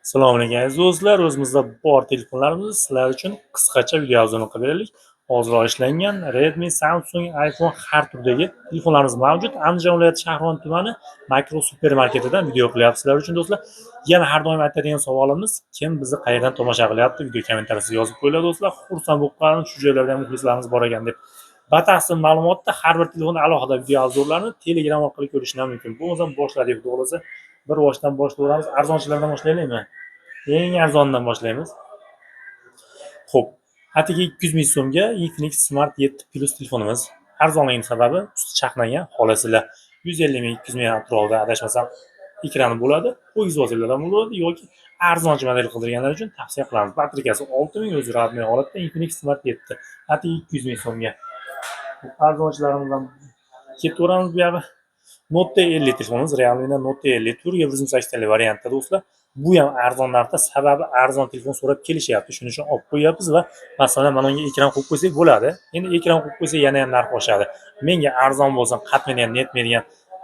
Assalomu alaykum, aziz do'stlar. O'zimizda bor telefonlarimizni sizlar uchun qisqacha video yozuvini qilib beraylik. Hozir ishlangan Redmi, Samsung, iPhone, har turdagi telefonlarimiz mavjud. Andijon viloyati, Shahribon tumani Makro supermarketidan video qilyapmiz sizlar uchun, do'stlar. Yana har doim aytadigan savolimiz: kim bizni qayerdan tomosha qilyapti? Video kommentariyasiga yozib qo'yinglar, do'stlar. Xursand bo'lib qolamiz, shu joylarda ham muxlislarimiz bor ekan deb. Batafsil ma'lumotda har bir telefonni alohida video обзор larni Telegram orqali ko'rishni ham mumkin. Bo'lmasam boshladik, xudo xohlasa. Bir boshdan boshlayveramiz. Arzonchilardan boshlaylikmi? Eng arzonidan boshlaymiz. Xo'p, atigi 200 ming so'mga Infinix Smart 7 Plus telefonimiz. Arzonligining sababi usti chaqnagan, xohlasanglar 150 ming, 200 ming atrofida, adashmasam, ekrani bo'ladi. O'giz olsanglar ham bo'ladi yoki arzonchi model qidirganlar uchun tavsiya qilamiz. Batareykasi 6000, o'zi родной holatda Infinix Smart 7. Atigi 200 ming so'mga. Arzonchilarimizdan ketaveramiz bu yog'i. Note 50 telefonimiz, Realme'dan Note 50 4 ga 128 talik variantda, do'stlar. Bu ham arzon narxda, sababi arzon telefon so'rab kelishyapti. Shuning uchun olib qo'yyapmiz va masalan, mana unga ekran qo'yib qo'ysak bo'ladi. Endi ekran qo'yib qo'ysak, yana ham narx oshadi. Menga arzon bo'lsin, qatmaydigan, netmaydigan,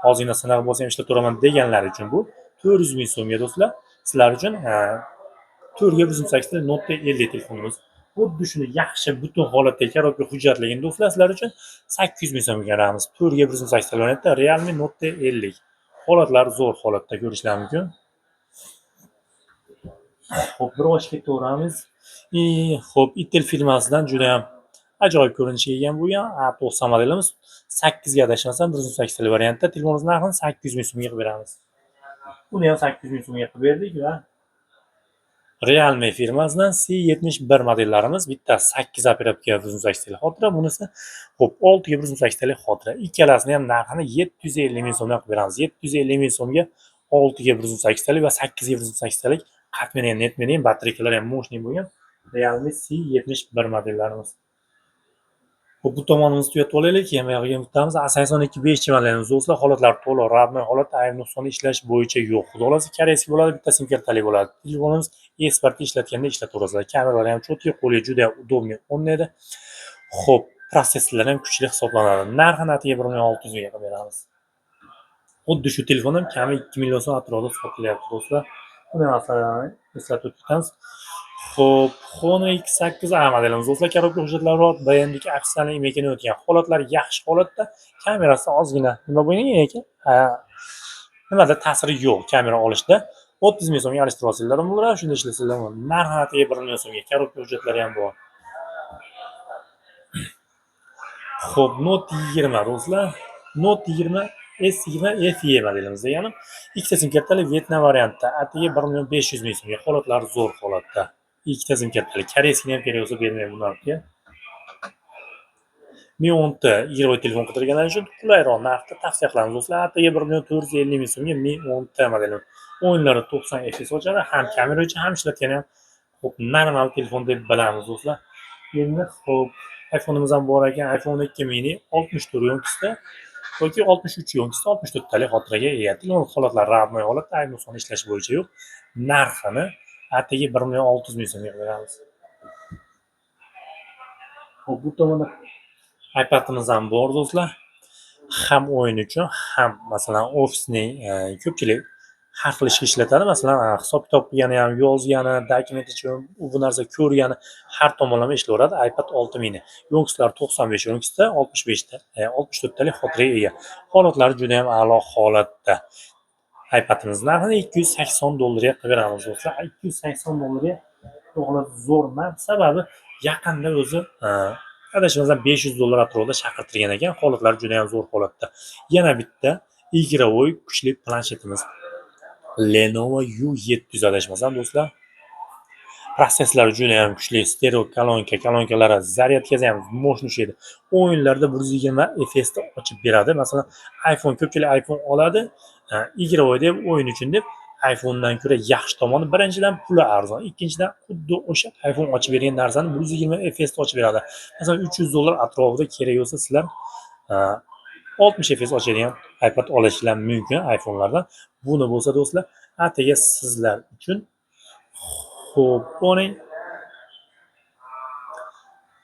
ozgina siniq bo'lsa ham ishlataveraman deganlar uchun bu 400 ming so'mga, do'stlar. Sizlar uchun 4 ga 128 talik Note 50 telefonimiz. Xuddi shuni yaxshi, butun holatda, коробка hujjatligini, do'stlar, sizlar uchun 800 ming so'mga beramiz. 4 ga 128 talik variantda Realme Note 50. Holatlari zo'r holatda, ko'rishlar mumkin. Xo'p, bir osh ketaveramiz. И xo'p, Itel firmasidan juda ham ajoyib ko'rinishga ega bo'lgan A90 modelimiz, 8 ga, adashmasam, 128 talik variantda telefonimiz narxini 800 ming so'mga qilib beramiz. Buni ham 800 ming so'mga qilib berdik va Realme firmasidan C71 modellarimiz, bittasi 8 оперативка, 128 talik xotira, bunisi, xo'p, 6 ga 128 talik xotira. Ikkalasini ham narxini 750 ming so'mdan qilib beramiz. 750 ming so'mga 6 ga 128 talik va 8 ga 128 talik, qatmaydigan, netmaydigan, batareykalari ham мощный bo'lgan Realme C71 modellarimiz. Xo'p, bu tomonimizni tugatib olaylik, keyin bu yog'iga o'tamiz. A82 5G modelimiz, do'stlar, holatlari to'liq родной holatda, ayrim nuqsonni ishlash bo'yicha yo'q. Xudo xohlasa, корейский bo'ladi, bitta sim kartali bo'ladi. Telefonimiz eksportga ishlatganda ishlataverasizlar. Kameralari ham чёткий, qo'lga juda удобный o'rnaydi. Xo'p, protsessorlari ham kuchli hisoblanadi. Narxini atigi 1 million 600 mingga qilib beramiz. Xuddi shu telefon ham kami 2 million so'm atrofida sotilyapti, do'stlar. Buni masalan eslatib o'tib ketamiz. Xo'p, Honor X8a modelimiz, do'stlar, коробка hujjatlari bor, BMDiki официальный IMEIni o'tgan. Holatlari yaxshi holatda, kamerasi ozgina nima bo'lgan ekan? Nimada ta'siri yo'q kamera olishda. 30 ming so'mga alishtirib olsanglar ham bo'ladi, shunda ishlasanglar bo'ladi. Narxi atigi 1 million so'mga, коробка hujjatlari ham bor. Xo'p, Note 20, do'stlar. Note 20 S20 FE modelimiz degani ikkita sim kartali Vyetnam variantda atigi 1 million 500 ming so'mga, holatlari zo'r holatda. Ikkita sim kartali. Корейский ni ham kerak bo'lsa bermayman bu narxga. Mi 10T игровой telefon qidirganlar uchun qulayroq narxda tavsiya qilamiz, do'stlar. Atigi 1 million 450 ming so'mga Mi 10T modeli. O'yinlarda 90 FPS ochadi, ham kamera uchun, ham ishlatgani ham, xo'p, normal telefon deb bilamiz, do'stlar. Endi, xo'p, iPhone'imiz ham bor ekan. iPhone 2 mini 64 ёмкость da yoki 63 ёмкость da, 64 talik xotiraga ega. Telefon holatlari родной holatda, ayrim nuqson ishlash bo'yicha yo'q. Narxini atigi 1 million 600 ming so'mga beramiz. Xo'p, bu tomonda iPad'imiz ham bor, do'stlar. Ham o'yin uchun, ham masalan ofisning, ko'pchilik har xil ishga ishlatadi. Masalan, hisob-kitob qilgani ham, yozgani, документ uchun u bu narsa ko'rgani, har tomonlama ishlayveradi. iPad 6 mini. Ёмкость lari 95 ёмкость da, 65 ta, 64 talik xotiraga ega. Holatlari juda ham a'lo holatda. iPad'imiz narxini 280 dollarga qilib beramiz, do'stlar. 280 dollarga to'g'ri, zo'r narx. Sababi yaqinda o'zi, adashmasam, 500 dollar atrofida chaqirtirgan ekan. Holatlari juda ham zo'r holatda. Yana bitta игровой kuchli planshetimiz. Lenovo U700, adashmasam, do'stlar. Protsessorlari juda ham kuchli, stereo kolonka, kolonkalari, zaryadkasi ham мощный ushlaydi. O'yinlarda 120 FPS da ochib beradi. Masalan, iPhone, ko'pchilik iPhone oladi, игровой deb, o'yin uchun deb. iPhone'dan ko'ra yaxshi tomoni, birinchidan, puli arzon, ikkinchidan, xuddi o'sha iPhone ochib bergan narsani 120 FPS da ochib beradi. Masalan, 300 dollar atrofida kerak bo'lsa, sizlar 60 FPS ochadigan iPad olishinglar mumkin iPhone'lardan. Buni bo'lsa, do'stlar, atigi sizlar uchun, xo'p, buning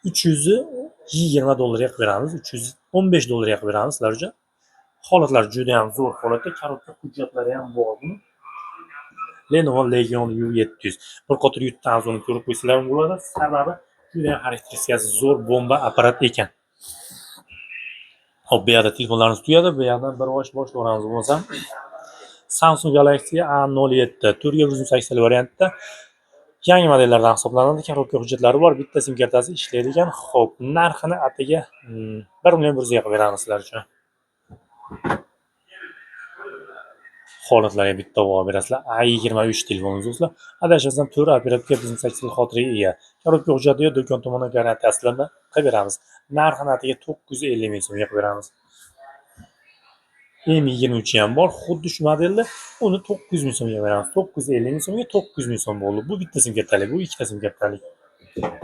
320 dollarga qilib beramiz, 315 dollarga qilib beramiz sizlar uchun. Holatlari juda ham zo'r holatda, коробка hujjatlari ham bor buni. Lenovo Legion U700. Bir qator YouTube'dan обзор ini ko'rib qo'ysanglar ham bo'ladi. Sababi juda ham xarakteristikasi zo'r bomba apparat ekan. Xo'p, bu yerda telefonlarimiz tugadi. Bu yerdan bir osh boshlayveramiz bo'lmasam. Samsung Galaxy A07 4 ga 128 variantda, yangi modellardan hisoblanadi. Коробка hujjatlari bor, bitta sim kartasi ishlaydigan. Xo'p, narxini atigi 1 million 100 ga qilib beramiz sizlar uchun. Holatlarga bitta baho berasizlar. A23 telefonimiz, do'stlar. Adashmasam, 4 оперативка, 128 xotiraga ega. Коробка hujjati yo'q, do'kon tomonidan garantiyasini qilib beramiz. Narxini atigi 950 ming so'mga qilib beramiz. M23 ham bor, xuddi shu modelda, uni 900 ming so'mga beramiz. 950 ming so'mga 900 ming so'm bo'ldi. Bu bitta sim kartalik, bu ikkita sim kartalik.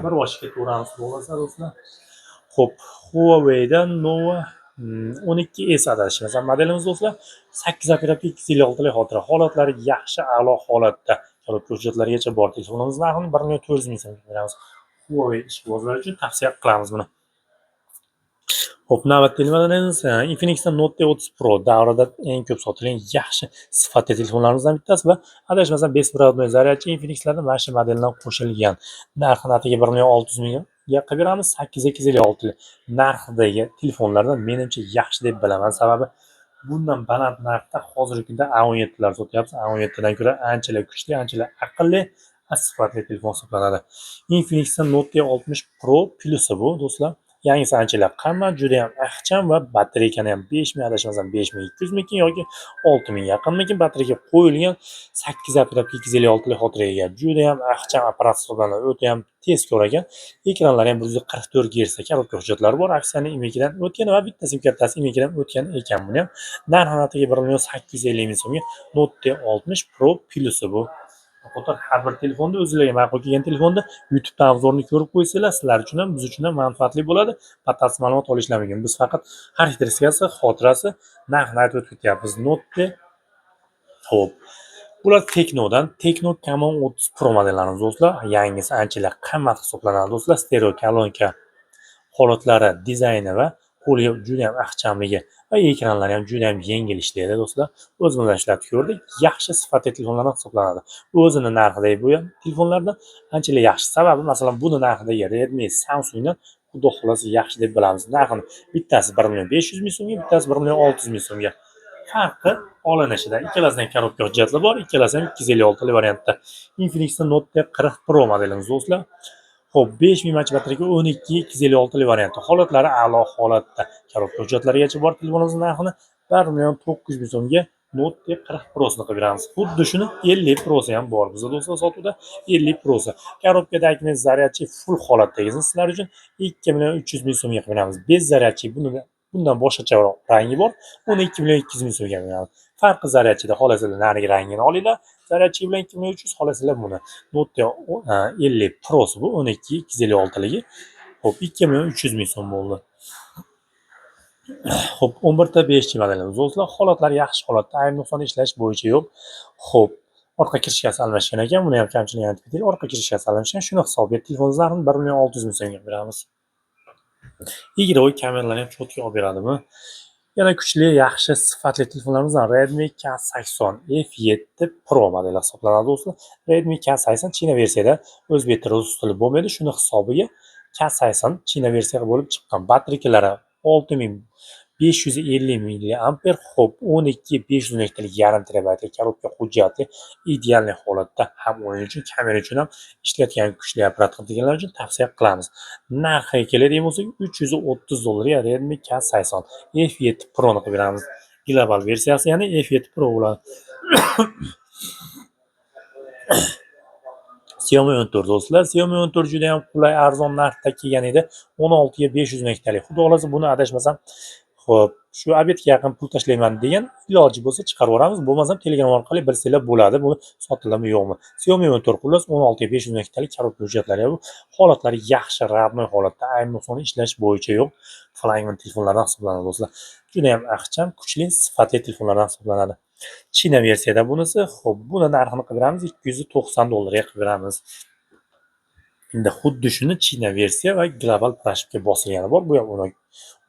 Bir boshga ketaveramiz, bo'lmasa, do'stlar. Xo'p, Huawei'dan Nova 12S, adashmasam, modelimiz, do'stlar. 8 оперативка, 256 lik xotira. Holatlari yaxshi, a'lo holatda. Коробка hujjatlarigacha bor. Telefonimiz narxini 1 million 400 ming so'mga beramiz. Huawei ishqibozlari uchun tavsiya qilamiz buni. Xo'p, navbatdagi modelimiz Infinix'dan Note 30 Pro, davrida eng ko'p sotilgan yaxshi sifatli telefonlarimizdan bittasi va adashmasam, беспроводной зарядка Infinixlarda mana shu modeldan qo'shilgan. Narxini atigi 1 million 600 mingga qilib beramiz. 8 256 narxidagi telefonlardan menimcha yaxshi deb bilaman. Sababi bundan baland narxda hozirgi kunda A17lar sotyapmiz. A17 dan ko'ra anchalar kuchli, anchalar aqlli, sifatli telefon hisoblanadi. Infinix'dan Note 60 Pro Plusi bu, do'stlar. Yangisi anchalar qimmat, juda ham ixcham va batareykani ham 5000, adashmasam, 5200 mikin yoki 6000 yaqinmikin batareyka qo'yilgan. 8 оперативка, 256 lik xotiraga ega. Juda ham ixcham apparat hisoblanadi, o'ta ham tezkor ekan. Ekranlari ham 144 Hz, коробка hujjatlari bor. Aksiyaning IMEIdan o'tgan va bitta sim kartasi IMEIdan o'tgan ekan buni ham. Narxini atigi 1 million 850 ming so'mga Note 60 Pro Plusi bu. Qator har bir telefonda, o'zinglarga ma'qul kelgan telefonda YouTube'dan обзор ini ko'rib qo'ysanglar, sizlar uchun ham, biz uchun ham manfaatli bo'ladi. Batafsil ma'lumot olishlar mumkin. Biz faqat xarakteristikasi, xotirasi, narxini aytib o'tib ketyapmiz. Note. Xo'p. Bular Tecnodan Tecno Camon 30 Pro modellarimiz, do'stlar. Yangisi anchalar qimmat hisoblanadi, do'stlar. Stereo kolonka, holatlari, dizayni va qo'lga juda ham ixchamligi va ekranlari ham juda ham yengil ishlaydi, do'stlar. O'zimizdan ishlatib ko'rdik. Yaxshi sifatli telefonlardan hisoblanadi. O'zini narxidagi bu ham telefonlardan anchalar yaxshi. Sababi, masalan, buni narxidagi Redmi, Samsungdan Xudo xohlasa yaxshi deb bilamiz. Narxini bittasi 1 million 500 ming so'mga, bittasi 1 million 600 ming so'mga. Farqi olinishida. Ikkalasidan коробка hujjatlar bor, ikkalasi ham 256 li variantda. Infinix'da Note 40 Pro modelimiz, do'stlar. Xo'p, 5000 mAh batareyka, 12 256 li variantda. Holatlari a'lo holatda. Коробка hujjatlarigacha bor telefonimiz narxini 1 million 900 ming so'mga Note 40 Pro'sini qilib beramiz. Xuddi shuni 50 Pro'si ham bor bizda, do'stlar, sotuvda 50 Pro'si. Коробка документ, зарядчик full holatdagisini sizlar uchun 2 million 300 ming so'mga qilib beramiz. Без зарядчик, buni bundan boshqacharoq rangi bor. Uni 2 million 200 ming so'mga beramiz. Farqi зарядчик da, xohlasanglar narigi rangini olinglar. Зарядчик bilan 2 million 300, xohlasanglar buni. Note 50 Pro'si bu 12 256ligi. Xo'p, 2 million 300 ming so'm bo'ldi. Xo'p, 11 ta 5G modelimiz, do'stlar. Holatlari yaxshi holatda, ayrim nuqson ishlash bo'yicha yo'q. Xo'p, orqa крышка si almashgan ekan, buni ham kamchiligini aytib ketaylik. Orqa крышка si almashgan, shuni hisobiga telefonimiz narxini 1 million 600 ming so'mga beramiz. Игровой kameralarni ham чётко olib beradimi? Yana kuchli, yaxshi sifatli telefonlarimizdan Redmi K80 F7 Pro modeli hisoblanadi, do'stlar. Redmi K80 China versiyada o'zbek tili, rus tili bo'lmaydi. Shuni hisobiga K80 China versiya bo'lib chiqqan. Batareykalari 6550 milliamper, xo'p, 12 512 yarim terabaytli, коробка hujjatli, идеальный holatda, ham o'yin uchun, kamera uchun ham ishlatgan kuchli apparat deganlar uchun tavsiya qilamiz. Narxiga keladigan bo'lsak, 330 dollarga Redmi K80 F7 Pro'ni qilib beramiz. Global versiyasi, ya'ni F7 Pro bo'ladi. Xiaomi 14, do'stlar. Xiaomi 14 juda ham qulay, arzon narxda kelgan edi. 16 ga 512 talik. Xudo xohlasa, buni adashmasam, xo'p, shu обед ga yaqin pul tashlayman degan, iloji bo'lsa chiqarib yuboramiz. Bo'lmasam, Telegram orqali bilsanglar bo'ladi. Buni sotiladimi, yo'qmi? Xiaomi 14, xullas, 16 ga 512 talik, коробка hujjatlari bu. Holatlari yaxshi, родной holatda, ayrim nuqsoni ishlash bo'yicha yo'q. Flagman telefonlardan hisoblanadi, do'stlar. Juda ham ixcham, kuchli, sifatli telefonlardan hisoblanadi. China versiyada bunisi. Xo'p, buni narxini qilib beramiz 290 dollarga qilib beramiz. Endi xuddi shuni China versiya va global прошивка bosilgani bor. Bu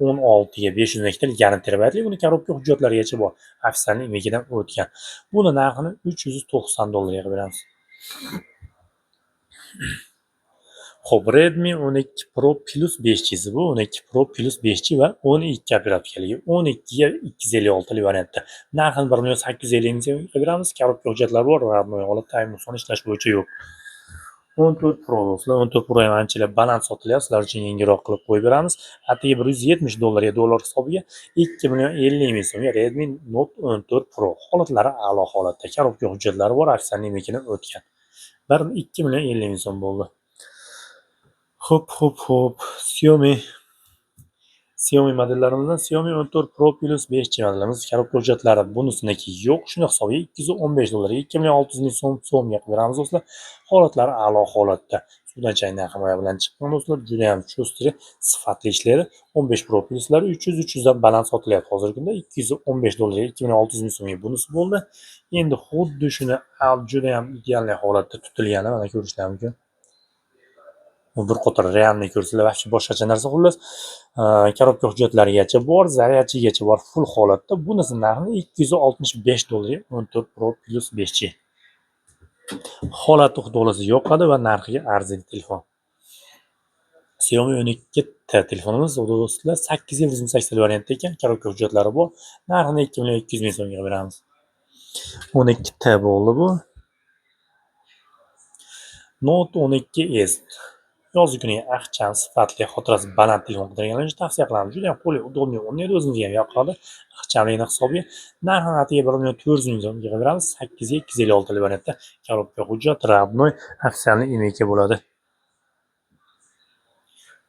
ham 16 ga 512 talik yarim terabaytli. Buni коробка hujjatlarigacha bor. Официальный IMEIdan o'tgan. Buni narxini 390 dollarga qilib beramiz. Xo'p, Redmi 12 Pro Plus 5G'si bu 12 Pro Plus 5G va 12 оперативка ligi. 12 ga 256 lik variantda. Narxini 1 million 850 ming so'mga qilib beramiz. Коробка hujjatlari bor, родной holatda, ayb ishlash bo'yicha yo'q. 14 Pro do'stlar, 14 Pro ham anchalar baland sotilyapti. Sizlar uchun yengilroq qilib qo'yib beramiz. Atigi 170 dollarga, dollar hisobiga 2 million 50 ming so'mga Redmi Note 14 Pro. Holatlari a'lo holatda. Коробка hujjatlari bor, официальный IMEIdan o'tgan. 1 2 million 50 ming so'm bo'ldi. Xo'p. Xiaomi modellarimizdan Xiaomi 14 Pro Plus 5G modelimiz, коробка hujjatlari bunisiniki yo'q. Shuni hisobiga 215 dollarga, 2 million 600 ming so'm so'mga qilib beramiz do'stlar. Holatlari a'lo holatda. Suvdan changdan himoya bilan chiqqan do'stlar, juda ham шустрый, sifatli ishlaydi. 15 Pro Pluslar 300 dan baland sotilyapti hozirgi kunda. 215 dollarga, 2 million 600 ming so'mga bunisi bo'ldi. Endi xuddi shuni juda ham идеальный holatda tutilgani mana ko'rishlar mumkin. Bir qator реальный ko'rsalar, вообще boshqacha narsa xullas. Коробка hujjatlarigacha bor, зарядчиgacha bor, full holatda. Bunisi narxini 265 dollarga 14 Pro Plus 5G. Holati, xudo xohlasa, yoqadi va narxiga arziydi telefon. Xiaomi 12T telefonimiz do'stlar, 8 ga 128 variantda ekan, коробка hujjatlari bor. Narxini 2 million 200 ming so'mga beramiz. 12T bo'ldi bu. Note 12s. Yozgi kuniga ixcham, sifatli, xotirasi baland telefon qidirganlar uchun tavsiya qilamiz. Juda ham qulay, удобный o'rnaydi, o'zimizga ham yoqadi. Ixchamligini hisobiga narxini atigi 1 million 400 ming so'mga qilib beramiz. 8 ga 256 variantda, коробка hujjat, родной, официальный IMEI bo'ladi.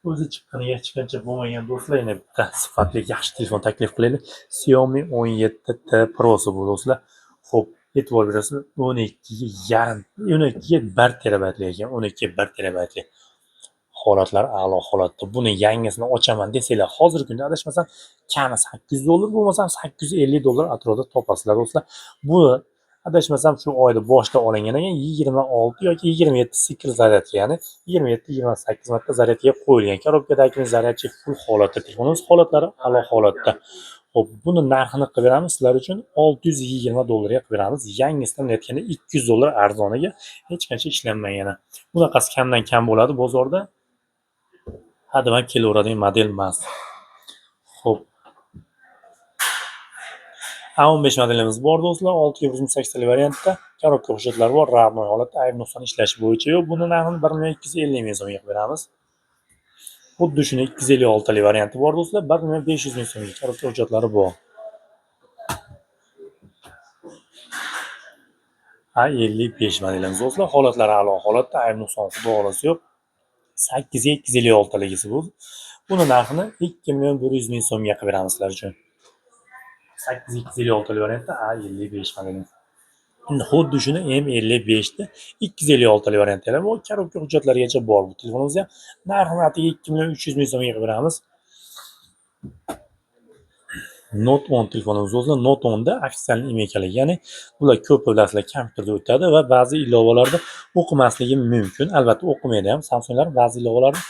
O'zi chiqqaniga hech qancha bo'lmagan do'stlar, yana bitta sifatli, yaxshi telefon taklif qilaylik. Xiaomi 17T Pro'si bu do'stlar. Xo'p, e'tibor berasizlar, 12 ga yarim, 12 ga 1 terabaytli ekan, 12 ga 1 terabaytli. Holatlar a'lo holatda. Buni yangisini ochaman desanglar, hozirgi kunda adashmasam kami 800 dollar, bo'lmasam 850 dollar atrofida topasizlar do'stlar. Bu adashmasam shu oyda boshida olingan ekan, 26 yoki 27 sikl zaryadga, ya'ni 27-28 marta zaryadga qo'yilgan. Коробка dagi зарядчик full holatda, telefonimiz holatlari a'lo holatda. Xo'p, buni narxini qilib beramiz sizlar uchun 620 dollarga qilib beramiz. Yangisidan aytganda 200 dollar arzoniga, hech qancha ishlanmagani. Bunaqasi kamdan kam bo'ladi bozorda. Hademay kelaveradigan model emas. Xo'p. A15 modelimiz bor do'stlar, 6 ga 128 talik variantda. Коробка hujjatlari bor, родной holatda, ayb nuqson ishlash bo'yicha yo'q. Buni narxini 1 million 250 ming so'mga qilib beramiz. Xuddi shuni 256 talik varianti bor do'stlar, 1 million 500 ming so'mga, коробка hujjatlari bor. A55 modelimiz do'stlar, holatlari a'lo holatda, ayb nuqson xudo xohlasa yo'q. 8 ga 256 taligisi bu. Buni narxini 2 million 100 ming so'mga qilib beramiz sizlar uchun. 8 ga 256 talik variantda A55 modelimiz. Endi xuddi shuni M55 ni 256 talik variantda ham bor, коробка hujjatlarigacha bor bu telefonimiz ham. Narxini atigi 2 million 300 ming so'mga qilib beramiz. Note 10 telefonimiz do'stlar, Note 10 da официальный IMEI, ya'ni bular ko'p bilasizlar, kompyuterda o'tadi va ba'zi ilovalarda o'qimasligi mumkin. Albatta o'qimaydi ham Samsunglar ba'zi ilovalarni.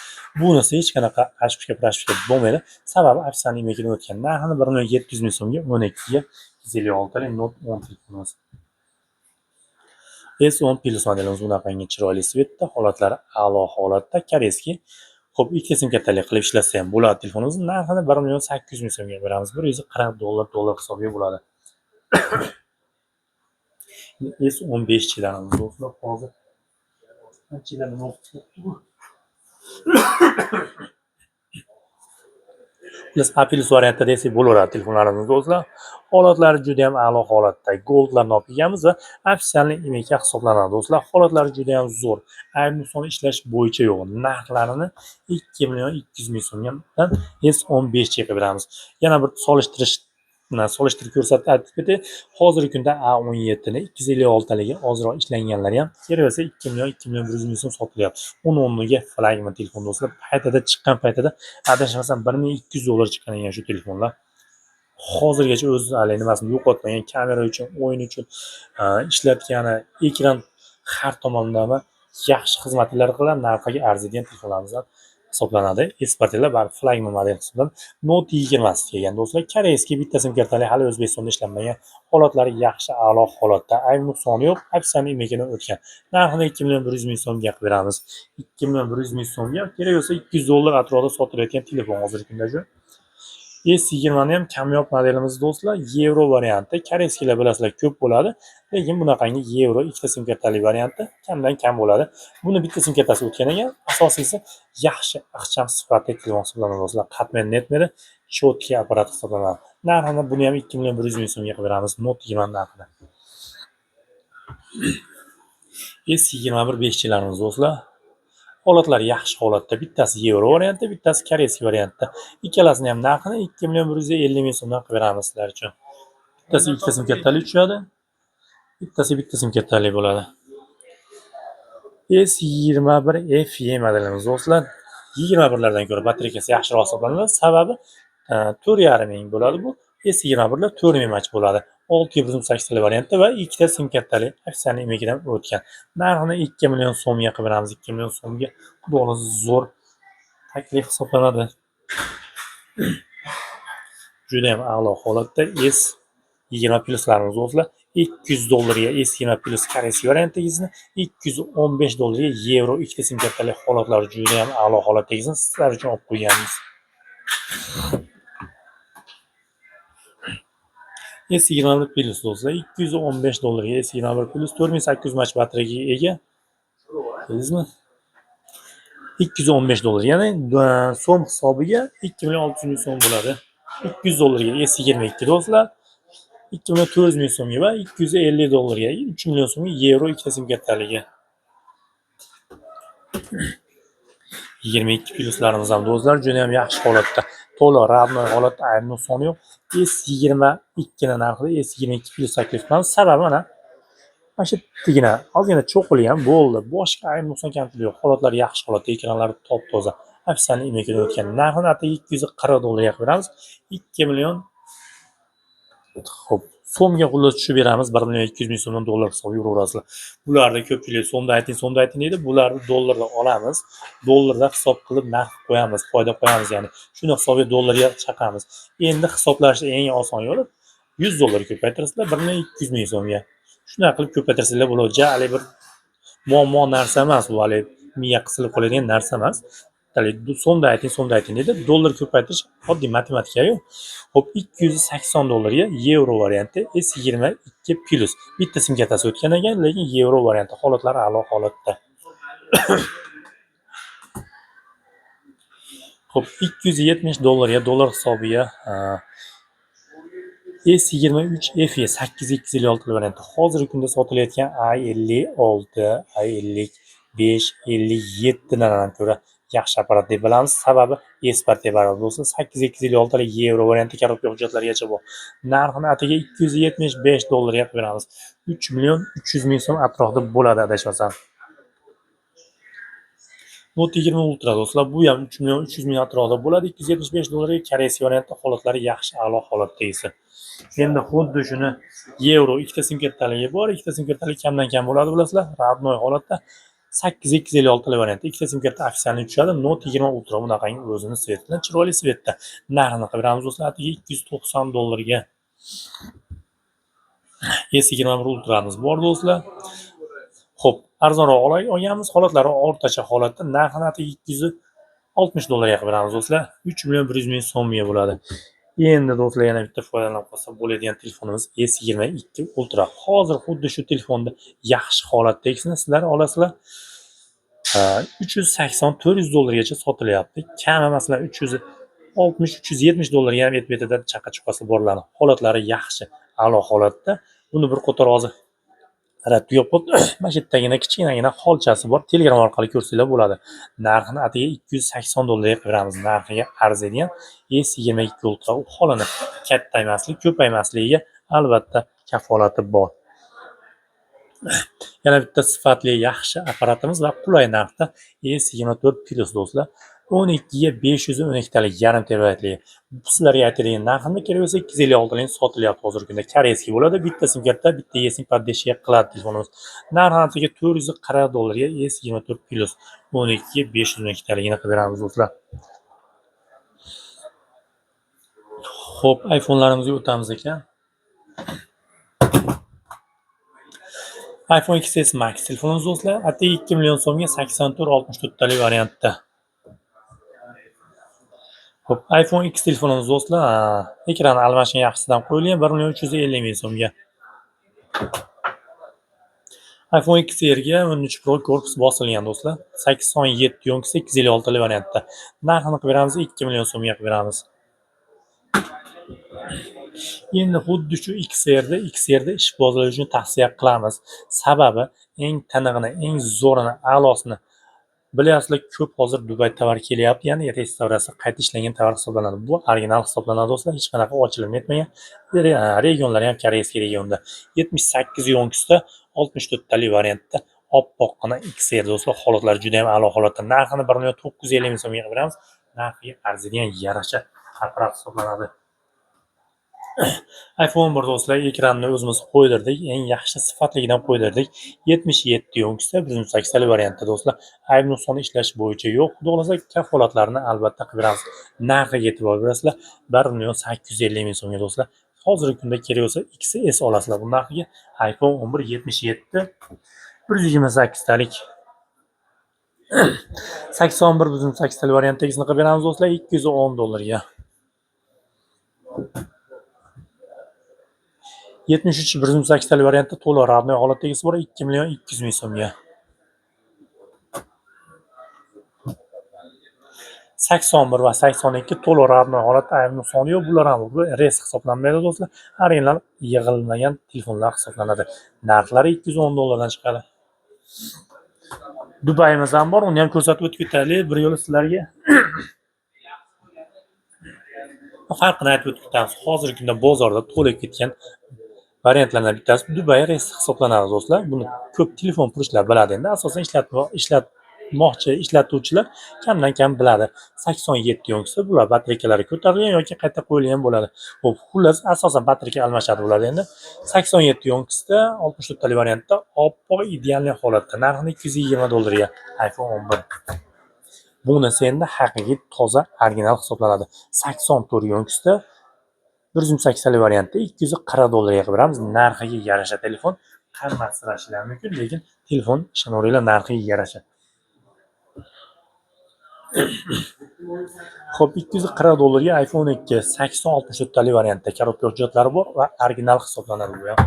Bunisi hech qanaqa ошибка прошивка bo'lmaydi. Sababi официальный IMEIdan o'tgan. Narxini 1 million 700 ming so'mga 12 ga 256 talik Note 10 telefonimiz. S10 Plus modelimiz bunaqangi chiroyli цвет da, holatlari a'lo holatda, корейский. Xo'p, ikkita sim kartali qilib ishlatsa ham bo'ladi telefonimizni. Narxini 1 million 800 ming so'mga beramiz. 140 dollar dollar hisobiga bo'ladi. S15 chilarimiz do'stlar, hozir anchalar nima o'qib bu. Xullas, A plus variantda desak bo'laveradi telefonlarimiz do'stlar. Holatlari juda ham a'lo holatda. Goldlarni olib kelganmiz va официальный IMEI hisoblanadi do'stlar. Holatlari juda ham zo'r. Ayb nuqson ishlash bo'yicha yo'q. Narxlarini 2 million 200 ming so'mdan S15 ga qilib beramiz. Yana bir solishtirib ko'rsatib aytib ketay. Hozirgi kunda A17 ni 256 taligi ozroq ishlanganlari ham kerak bo'lsa 2 million 2 million 100 ming so'm sotilyapti. Uni o'rniga flagman telefon do'stlar, paytida chiqqan paytida adashmasam 1200 dollar chiqqan ekan shu telefonlar. Hozirgacha o'z hali nimasini yo'qotmagan, kamera uchun, o'yin uchun ishlatgani, ekran har tomonlama Yaxshi xizmatlar qiladi, narxiga arziydigan telefonlarimizdan hisoblanadi. S baribir flagman model hisoblanadi. Note 20 kelgan do'stlar. Корейский bitta sim kartali, hali O'zbekistonda ishlanmagan. Holatlari yaxshi, a'lo holatda. Ayb nuqsoni yo'q. Официальный IMEIdan o'tgan. Narxini 2 million 100 ming so'mga qilib beramiz. 2 million 100 ming so'mga, kerak bo'lsa 200 dollar atrofida sotilayotgan telefon hozirgi kunda shu. S20ni ham kamyob modelimiz do'stlar, yevro varianti. Корейский lar bilasizlar ko'p bo'ladi, lekin bunaqangi yevro ikkita sim kartali varianti kamdan kam bo'ladi. Buni bitta sim kartasi o'tgan ekan. Asosiysi yaxshi, ixcham, sifatli telefon hisoblanadi do'stlar. Qatmay netmedi, чёткий apparat hisoblanadi. Narxini buni ham 2 million 100 ming so'mga qilib beramiz. Note 20 narxini. S21 5Glarimiz do'stlar. Holatlari yaxshi holatda. Bittasi yevro variantda, bittasi корейский variantda. Ikkalasini ham narxini 2 million 150 ming so'mdan qilib beramiz sizlar uchun. Bittasi ikkita sim kartali tushadi. Bittasi bitta sim kartali bo'ladi. S21 FE modelimiz do'stlar. 21lardan ko'ra batareykasi yaxshiroq hisoblanadi. Sababi 4,5 ming bo'ladi bu. S21lar 4 ming mAh bo'ladi. 6 128 variantda va ikkita sim kartali, официальный IMEIdan o'tgan. Narxini 2 million so'mga qilib beramiz. 2 million so'mga xudo xohlasa zo'r taklif hisoblanadi. Juda ham a'lo holatda S20 pluslarimiz do'stlar. 200 dollarga S20 plus корейский variantdagisini, 215 dollarga yevro ikkita sim kartali, holatlari juda ham a'lo holatdagisini sizlar uchun olib qo'yganmiz. S21 plus do'stlar, 215 dollarga S21 plus 4800 mAh batareyaga ega. Bildingizmi? 215 dollar, ya'ni so'm hisobiga 2 million 600 ming so'm bo'ladi. 200 dollarga S22 do'stlar, 2 million 400 ming so'mga va 250 dollarga 3 million so'mga yevro ikkita sim kartaligi. 22 pluslarimiz ham do'stlar juda ham yaxshi holatda. To'liq родной holatda, ayb nuqsoni yo'q. S22 ni narxida S22 plus taklif qilamiz. Sababi mana shu yerdigina ozgina cho'qilgan bo'ldi. Boshqa ayb nuqson kamchilik yo'q. Holatlari yaxshi holatda, ekranlari top-toza. Официальный IMEIdan o'tgan. Narxini atigi 240 dollarga qilib beramiz. 2 million. Xo'p, so'mga xullas tushib beramiz. 1 million 200 ming so'mdan dollar hisobiga yuraverasizlar. Bularni ko'pchilik so'mda ayting, so'mda ayting deydi. Bularni dollarda olamiz. Dollarda hisob qilib narx qo'yamiz, foyda qo'yamiz, ya'ni. Shuni hisobiga dollarga chaqamiz. Endi hisoblashni eng oson yo'li 100 dollar ko'paytirasizlar 1 million 200 ming so'mga. Shunaqa qilib ko'paytirsanglar bo'ladi. Ja haligi bir muammo narsa emas bu, haligi miya qisilib qoladigan narsa emas. Haligi so'mda ayting, so'mda ayting deydi. Dollar ko'paytirish oddiy matematika-yu. Xo'p, 280 dollarga yevro varianti S22 plus. Bitta sim kartasi o'tgan ekan, lekin yevro varianti, holatlari a'lo holatda. Xo'p, 270 dollarga dollar hisobiga S23 FE 8256 varianti. Hozirgi kunda sotilayotgan A56, A55, 57 dan ham ko'ra yaxshi apparat deb bilamiz. Sababi S partiya barobar bo'lsa 8256 yevro varianti, коробка hujjatlarigacha bor. Narxini atigi 275 dollarga qilib beramiz. 3 million 300 ming so'm atrofida bo'ladi adashmasam. Note 20 Ultra do'stlar, bu ham 3 million 300 ming atrofida bo'ladi. 275 dollarga корейский variantda, holatlari yaxshi, a'lo holatdagisi. Endi xuddi shuni yevro ikkita sim kartaligi bor, ikkita sim kartalik kamdan kam bo'ladi bilasizlar. Родной holatda 8256 variantda ikkita sim karta официальный tushadi. Note 20 Ultra bunaqangi o'zini цвет bilan, chiroyli цвет da. Narxini qilib beramiz do'stlar, atigi 290 dollarga. S21 Ultramiz bor do'stlar. Xo'p, arzonroq olganmiz, holatlari o'rtacha holatda. Narxini atigi 260 dollarga qilib beramiz do'stlar. 3 million 100 ming so'mga bo'ladi. Endi do'stlar yana bitta foydalanib qolsa bo'ladigan telefonimiz S22 Ultra. Hozir xuddi shu telefonda yaxshi holatdagisini sizlar olasizlar. 380-400 dollargacha sotilyapti. Kami masalan 360-370 dollarga ham etbetida chaqa-chuqasi borlarni. Holatlari yaxshi, a'lo holatda. Buni bir qator hozir rad tugab qoldi. Mana shu yerdagina kichkinagina xolchasi bor. Telegram orqali ko'rsanglar bo'ladi. Narxini atigi 280 dollarga qilib beramiz. Narxiga arziydigan S22 Ultra u xolini kattaymaslik, ko'paymasligiga albatta kafolati bor. Yana bitta sifatli yaxshi apparatimiz va qulay narxda S24 Plus do'stlar. 12 ga 512 talik yarim terabaytli. Sizlarga aytadigan narxini kerak bo'lsa 256 lik sotilyapti hozirgi kunda. Koreyskiy bo'ladi. Bitta sim karta, bitta eSIM поддержка qiladi telefonimiz. Narxi atigi 440 dollarga S24 Plus 12 ga 512 taligini qilib beramiz do'stlar. Xo'p, iPhone'larimizga o'tamiz ekan. iPhone XS Max telefonimiz do'stlar, atigi 2 million so'mga 84 64 talik variantda. Xo'p, iPhone X telefonimiz do'stlar, ekrani almashgan yaxshisidan qo'yilgan 1 million 350 ming so'mga. iPhone XR ga 13 Pro korpus bosilgan do'stlar. 87 yoki 856 variantda. Narxini qilib beramiz 2 million so'mga qilib beramiz. Endi xuddi shu XRda ishqibozlar uchun tavsiya qilamiz. Sababi eng tinig'ini, eng zo'rini, a'losini bilyapsizlar, ko'p hozir Dubay tovar kelyapti, ya'ni restavratsiya qayta ishlangan tovar hisoblanadi. Bu original hisoblanadi do'stlar, hech qanaqa ochilib netmagan. Regionlari ham koreyskiy regionda. 78 yonkisda 64 talik variantda oppoqqina XR do'stlar, holatlari juda ham a'lo holatda. Narxini 1 million 950 ming so'mga qilib beramiz. Narxiga arziydigan yarasha apparat hisoblanadi. iPhone 1 do'stlar, ekranni o'zimiz qo'ydirdik, eng yaxshi sifatligidan qo'ydirdik. 77 yonkisda 128 talik variantda do'stlar. Ayb nuqsoni ishlash bo'yicha yo'q. Xudo xohlasa kafolatlarni albatta qilib beramiz. Narxiga e'tibor berasizlar. 1 million 850 ming so'mga do'stlar. Hozirgi kunda kerak bo'lsa XS olasizlar bu narxiga. iPhone 11 77 128 talik. 81 128 talik variantdagisini qilib beramiz do'stlar 210 dollarga. 73 128 talik variantda to'liq родной holatdagisi bor 2 million 200 ming so'mga. 81 va 82 to'liq родной holatda ayb nuqsoni yo'q. Bular ham res hisoblanmaydi do'stlar. Original yig'ilmagan telefonlar hisoblanadi. Narxlari 210 dollardan chiqadi. Dubayimiz ham bor, uni ham ko'rsatib o'tib ketaylik bir yo'la sizlarga. Farqini aytib o'tib ketamiz. Hozirgi kunda bozorda to'lib ketgan variantlardan bittasi Dubay res hisoblanadi do'stlar. Buni ko'p telefon purishlar biladi endi. Asosan ishlatmoqchi ishlatuvchilar kamdan kam biladi. 87 yonkisi bular batareykalari ko'tarilgan yoki qayta qo'yilgan bo'ladi. Xo'p, xullas asosan batareyka almashadi bular endi. 87 yonkisida 64 talik variantda oppoq idealniy holatda. Narxini 220 dollarga iPhone 11. Bunisi endi haqiqiy toza original hisoblanadi. 84 yonkisida 128 talik variantda 240 dollarga qilib beramiz. Narxiga yarasha telefon qimmatsirashilar mumkin, lekin telefon ishonaveringlar narxiga yarasha. Xo'p, 240 dollarga iPhone 2 8064 talik variantda korobka hujjatlari bor va original hisoblanadi bu ham.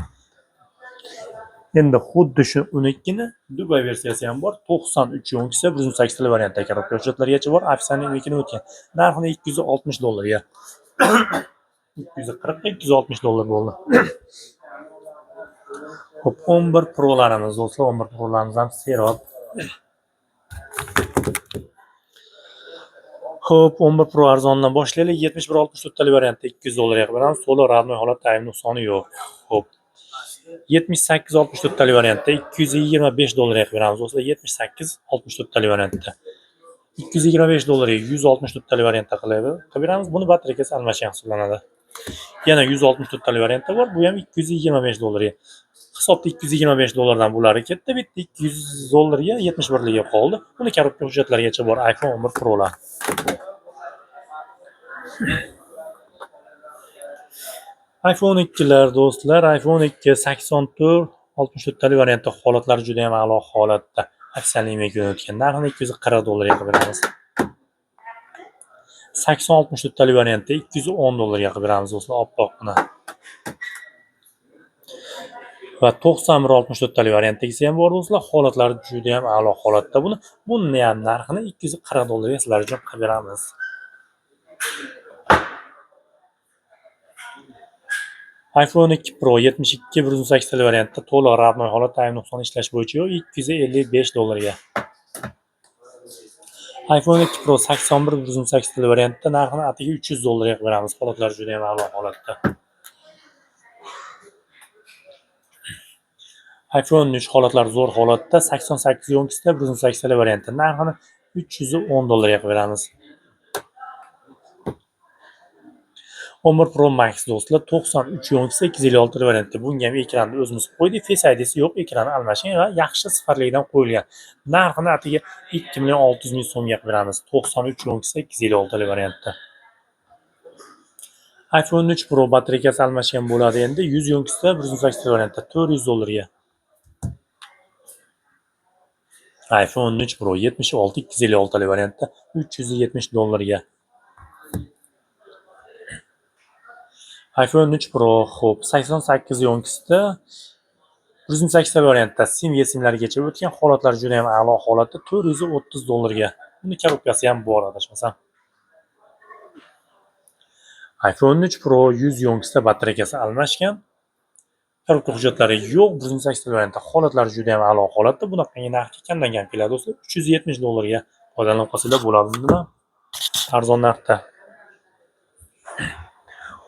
Endi xuddi shu 12 ni Dubay versiyasi ham bor. 93 yonkisi 128 talik variantda korobka hujjatlarigacha bor. Ofitsialniy 12 o'tgan. Narxini 260 dollarga. 240 260 dollar bo'ldi. Xo'p, 11 Pro'larimiz do'stlar, 11 Pro'larimiz ham serob. Xo'p, 11 Pro arzondan boshlaylik. 71 64 talik variantda 200 dollarga qilib beramiz. To'liq родной holatda ayb nuqsoni yo'q. Xo'p. 78 64 talik variantda 225 dollarga qilib beramiz do'stlar. 78 64 talik variantda 225 dollarga 164 talik variantda qilib beramiz. Buni batareykasi almashgan hisoblanadi. Yana 164 talik variantda bor. Bu ham 225 dollarga. Hisobda 225 dollardan bulari ketdi. Bitta 200 dollarga 71 liga qoldi. Buni korobka hujjatlarigacha bor iPhone 11 Pro'lar. iPhone 2lar do'stlar, iPhone 2 84 64 talik variantda holatlari juda ham a'lo holatda. Ofitsialniy mekon o'tgan. Narxini 240 dollarga qilib beramiz. 80 64 talik variantda 210 dollarga qilib beramiz do'stlar, oppoqqina. Va 91 64 talik variantdagisi ham bor do'stlar. Holatlari juda ham a'lo holatda buni. Buni ham narxini 240 dollarga sizlar uchun qilib beramiz. iPhone 2 Pro 72 128 talik variantda to'liq родной holatda ayb nuqson ishlash bo'yicha yo'q 255 dollarga. iPhone 2 Pro 81 128 talik variantda narxini atigi 300 dollarga qilib beramiz. Holatlari juda ham a'lo holatda. iPhone 3 holatlari zo'r holatda 88 yonkisida 128 talik variantda narxini $310 qilib beramiz. 11 Pro Max do'stlar 93 yonkisi 256 variantda. Bunga ham ekranni o'zimiz qo'ydik. Face ID'si yo'q, ekrani almashgan va yaxshi sifatligidan qo'yilgan. Narxini atiga 2 million 600 ming so'mga qilib beramiz. 93 yonkisi 256 variantda. iPhone 3 Pro batareykasi almashgan bo'ladi endi 100 yonkisida 128 variantda $400. iPhone 3 Pro 76 256 variantda $370. iPhone 3 Pro xo'p 88 yonkisida 128 variantda sim esimlargacha o'tgan, holatlar juda ham a'lo holatda $430. Buni korobkasi ham bor adashmasam. iPhone 3 Pro 100 yonkisida batareykasi almashgan. Korobka hujjatlari yo'q, 128 variantda holatlari juda ham a'lo holatda. Bunaqangi narxga kamdan kam keladi do'stlar. $370 foydalanib qolsanglar bo'ladi bundan. Arzon narxda.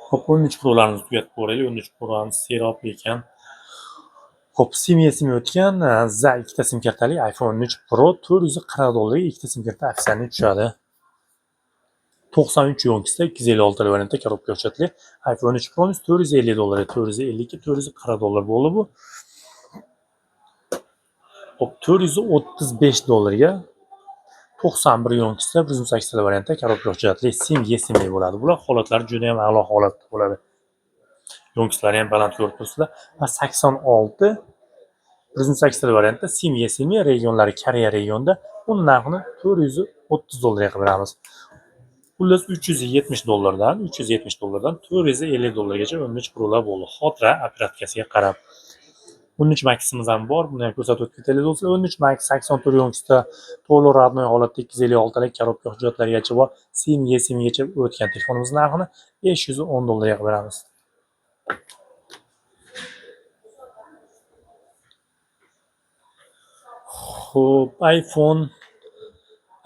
Xo'p, 13 Pro'larimizni tugatib ko'raylik. 13 Pro'larimiz serob ekan. Xo'p, sim esim o'tgan, za ikkita sim kartali iPhone 13 Pro $440 ikkita sim karta официальный tushadi. 93 yonkisida 256 variantda korobka hujjatli iPhone 3 Pro'miz $450, 452, $440 bo'ldi bu. Xo'p, $435 91 yonkisida 128 variantda korobka hujjatli sim esimli bo'ladi. Bular holatlar juda ham a'lo holatda bo'ladi. Yonkislari ham baland ko'rib turibsizlar. Va 86 128 variantda sim esimli regionlari Koreya regionida buni narxini $430 qilib beramiz. Xullas $370 $370 $450 13 Pro'lar bo'ldi. Xotira operatkasiga qarab. 13 Max'imiz ham bor. Buni ham ko'rsatib o'tib ketaylik do'stlar. 13 Max 84 yonkisida to'liq родной holatda 256lik korobka hujjatlarigacha bor. Sim esimgacha o'tgan telefonimiz narxini $510 qilib beramiz. Xo'p,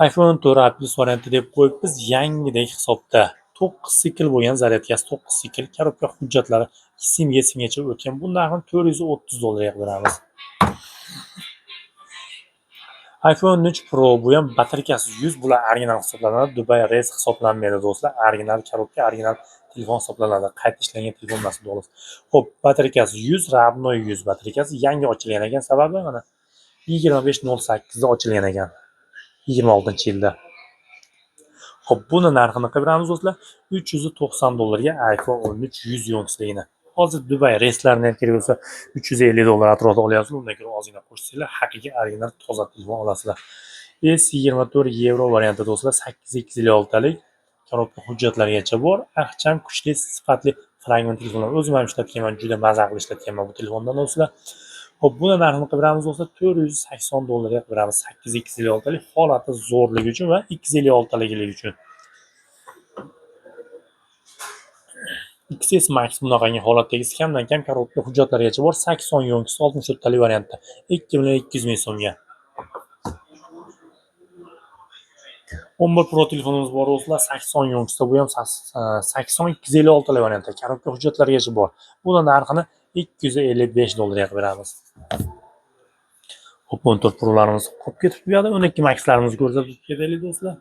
iPhone 4 Plus varianti deb qo'yibmiz. Yangidek hisobda 9 sikl bo'lgan, zaryadkasi 9 sikl, korobka hujjatlari sim esimgacha o'tgan. Bu narxini $430 qilib beramiz. iPhone 3 Pro bu ham batareykasi 100, bular original hisoblanadi. Dubai Res hisoblanmaydi do'stlar. Original korobka, original telefon hisoblanadi. Qayta ishlangan telefon emas do'stlar. Xo'p, batareykasi 100, родной 100 batareykasi yangi ochilgan ekan. Sababi mana 25.08 da ochilgan ekan. 26-yilda. Xo'p, buni narxini qilib beramiz do'stlar. $390 iPhone 13 100 yonkisligini. Hozir Dubai reyslarni ham kerak bo'lsa $350 atrofida olyapsizlar. Undan ko'ra ozgina qo'shsanglar, haqiqiy original toza telefon olasizlar. S24 Euro varianti do'stlar 8256lik korobka hujjatlarigacha bor. Ixcham, kuchli, sifatli flagman telefonlar. O'zim ham ishlatganman, juda maza qilib ishlatganman bu telefondan do'stlar. Xo'p, buni narxini qilib beramiz do'stlar $480 qilib beramiz. 8256lik holati zo'rligi uchun va 256likligi uchun. XS Max bunaqangi holatdagisi kamdan kam korobka hujjatlarigacha bor. 80 yonkisi 64talik variantda 2 million 200 ming so'mga. 11 Pro telefonimiz bor do'stlar, 80 yonkisida bu ham 80 256lik variantda korobka hujjatlarigacha bor. Buni narxini $255 qilib beramiz. Xo'p, 14 Pro'larimiz qolib ketib bu yoqda. 12 Max'larimizni ko'rsatib ketaylik do'stlar.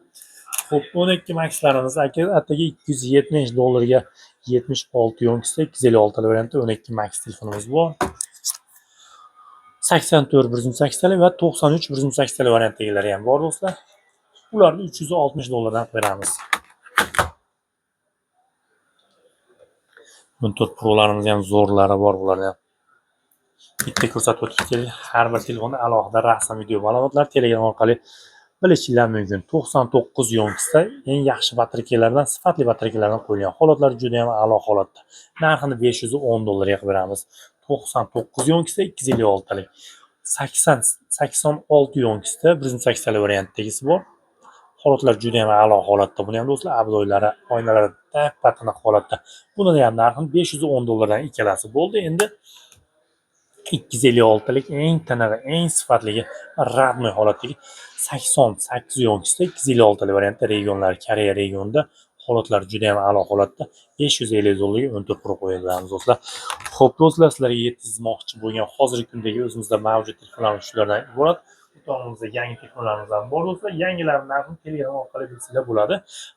Xo'p, 12 Max'larimiz atigi $270 76 yonkisida 256 variantda 12 Max telefonimiz bor. 84 128talik va 93 128talik variantdagilari ham bor do'stlar. Ularni $360 qilib beramiz. 14 Pro'larimiz ham zo'rlari bor, bularni ham bitta ko'rsatib o'tib ketaylik. Har bir telefonni alohida rasm, video ma'lumotlar Telegram orqali bilishinglar mumkin. 99 yonkisida eng yaxshi batareykalardan, sifatli batareykalardan qo'yilgan. Holatlar juda ham a'lo holatda. Narxini $510 qilib beramiz. 99 yonkisida 256lik. 86 yonkisida 128talik variantdagisi bor. Holatlar juda ham a'lo holatda. Buni ham do'stlar abdoylari, oynalari tap-tiniq holatda. Buni ham narxini $510 ikkalasi bo'ldi. Endi 256lik eng tinig'i, eng sifatligi, родной holatdagi 88 yonkisida 256lik variantda regionlar, Koreya regionida holatlar juda ham a'lo holatda $550 14 Pro qo'yib beramiz do'stlar. Xo'p do'stlar, sizlarga yetkazmoqchi bo'lgan hozirgi kundagi o'zimizda mavjud telefonlarimiz shulardan iborat. Do'konimizda yangi telefonlarimiz ham bor do'stlar. Yangilarni narxini Telegram orqali bilsanglar bo'ladi.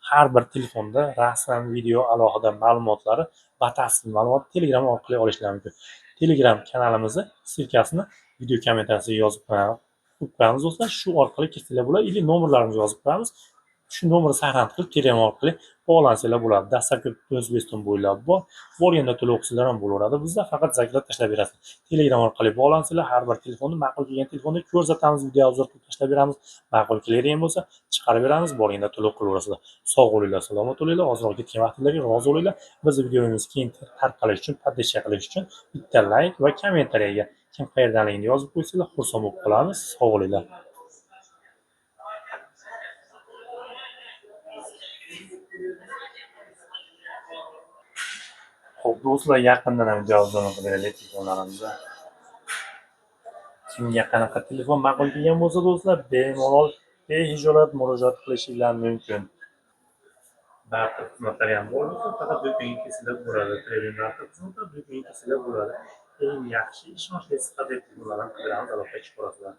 Har bir telefonda rasm, video, alohida ma'lumotlari, batafsil ma'lumot Telegram orqali olishlar mumkin. Telegram kanalimizni ссылка sini video kommentariyasiga yozib qo'yib qo'yamiz do'stlar. Shu orqali kirsanglar bo'ladi или nomerlarimizni yozib qo'yamiz. Shu nomerni saqlanib qilib Telegram orqali bog'lansanglar bo'ladi. Dastlabki O'zbekiston bo'ylab bor. Borganda to'lov qilsalar ham bo'laveradi. Bizda faqat заказ tashlab berasiz. Telegram orqali bog'lansanglar, har bir telefonni, ma'qul kelgan telefonni ko'rsatamiz, video обзор qilib tashlab beramiz. Ma'qul keladigan bo'lsa, chiqarib beramiz, borganda to'lov qilaverasizlar. Sog' bo'linglar, salomat bo'linglar, ozroq ketgan vaqtinglarga rozi bo'linglar. Bizni videomiz keyin tarqalishi uchun, поддержка qilish uchun bitta layk va kommentariyaga kim qayerdanligini yozib qo'ysanglar, xursand bo'lib qolamiz. Sog' bo'linglar. Xo'p, do'stlar, yaqindan ham video обзор qilib beraylik telefonlarimizni. Kimga qanaqa telefon ma'qul kelgan bo'lsa, do'stlar, bemalol, behijolat murojaat qilishinglar mumkin. Barter xizmatlari ham bor do'stlar, faqat do'konga kelsanglar bo'ladi. Premium barter xizmatlar do'konga kelsanglar bo'ladi. Eng yaxshi, ishonchli, sifatli telefonlardan qidiramiz, aloqaga chiqib olasizlar.